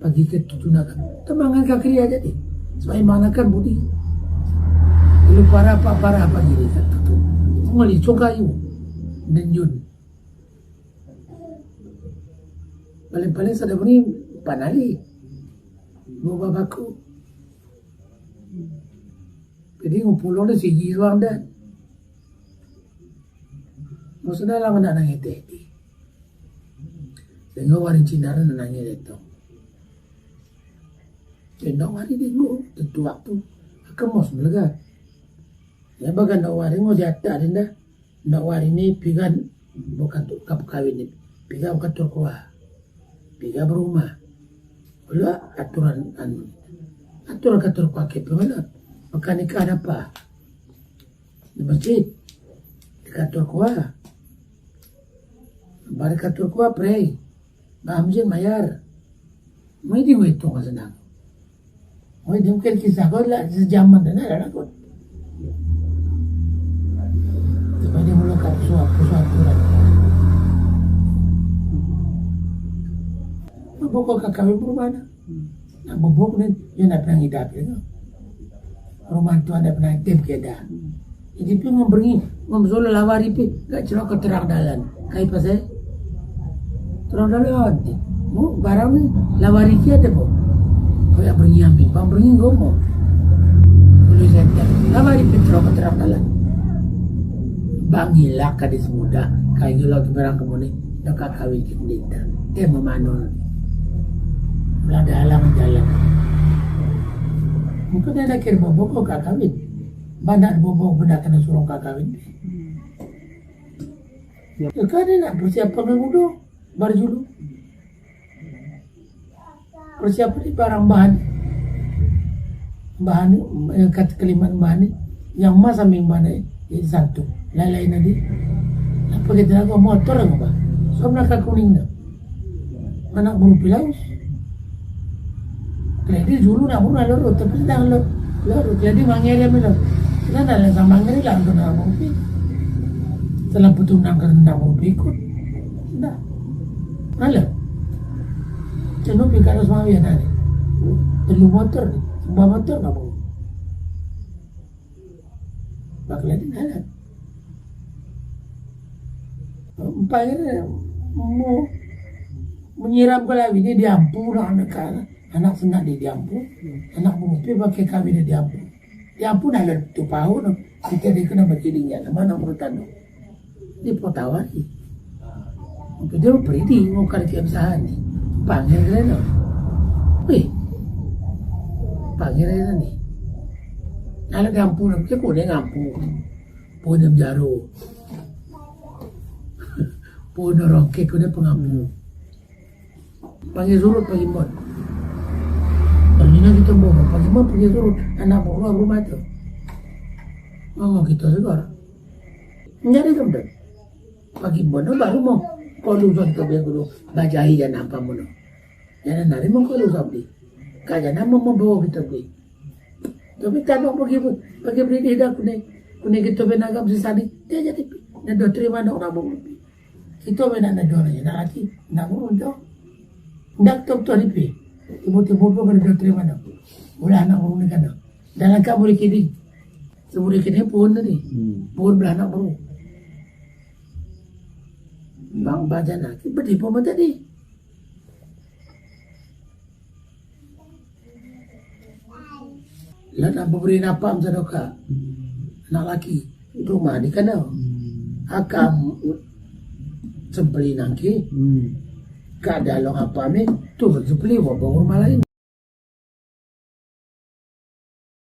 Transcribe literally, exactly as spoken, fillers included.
Bagi ke tutu na kan. Temangan ka kria jadi. Sebab mana kan budi. Lu para apa, para apa diri kan tutu. Ngoli coka yu. Nenyun. Paling-paling sada buni panali. Mau babaku. Jadi ngumpul orang sigi ruang dan. Maksudnya lah mana nang ete. Sehingga warin Cina na nang ete. Tenda wari di ngo, tentu waktu. Kemos belega. Ya, bagan da wari ngo jata denda. Da wari ni pigan bukan tu kap kawin ni. Piga bukan turkua. Piga berumah. Ula aturan anu. Aturan katurkua ke pengala. Maka nikah ada apa? Di masjid. Di kantor kua. Bari kantor kua pray. Ba hamjin mayar. Mai di mai tonga senang. Mai di mungkin kisah kau lah sejaman dan ada lah kau. Tapi dia mula kat suap, suap turan. Boko kakawin berumah na. Na bobok nen, ya na pernah ngidap ya. Rumah tuan na pernah tip keda. Jadi pi ngom berngi, ngom solo lawari pi, gak celok ke terang dalan. Kai pasai? Terang dalan. Mu barang ni lawari kia deh bo. Kau ya berngi ambil, bang berngi ngom mo. Boleh saya lawari pi celok ke terang dalan. Bang ngilak kadi semudah, kai ngilak barang kemuni. Naka kawin ki pendeta. Te mamano. Ula dalang jalan. Mungkin ada kir bobok ko kakawin. Bana bobok bana kena suruh kakawin. Ya. Kani na persiapan dulu. Baru dulu. Persiapan di barang bahan. Bahan, eh, kat keliman bahan ni. Yang masa ming bahan ni, eh, satu. Lain-lain tadi. Apa kita lagu motor apa? Sob naka kuning dah. Anak buru pilaus. Jadi dulu nak buru lalu, tapi sedang lo, lo, jadi mangere melo. Kita dah lah sama ngeri lah untuk nak buru pi. Setelah putus nang kena nak buru pi ikut. Dah. Alah. Ceno pi karo sama ya nani. Telu motor, sebuah motor nggak mau. Bakal lagi alah. Empat ini mau menyiram ke lawi ini diampu lah anak, anak senang di diampu. Anak buru pi pakai kawin di diampu. Diampu nah lo tu pau no. Kita di kena begini ya, mana urutan no. Di potawari. Oke, dia peridi, mau kerja usaha ni. Panggil dia no. Wih. Panggil dia ni. Kalau diampu, dia kuning ampu. Punya jaro. Punya rongkek, kuning pengampu. Panggil surut, panggil mon. Permina kita bawa, panggil mon, panggil surut. Anak bawa rumah tu. Ngomong kita segar. Nyari kemudian. Panggil mon, baru mau. Kau lusa kita biar guru. Bajahi ya nampak mono. Ya nari mau kau lusa beli. Kaja nama mau bawa kita beli. Tapi tanah pergi, pergi beli di dah kuning. Kuning kita benagam sesali. Dia jadi. Nah, dua terima dong orang bawa. Ito me na na dona na aki na buru jo. Dak tok to ripi. Tibo tibo bo kan do terima na. Ula anak buru ni kan. Dalam ka buru kidi. Seburu kidi pun tadi. Hmm. Pun belah anak buru. Bang baja na ki bedi po tadi. Lana bubri na pam sadoka. Anak laki. Rumah di kana. Akam sempeli nangki. Kada long apa mi. Tu sempeli wa rumah lain.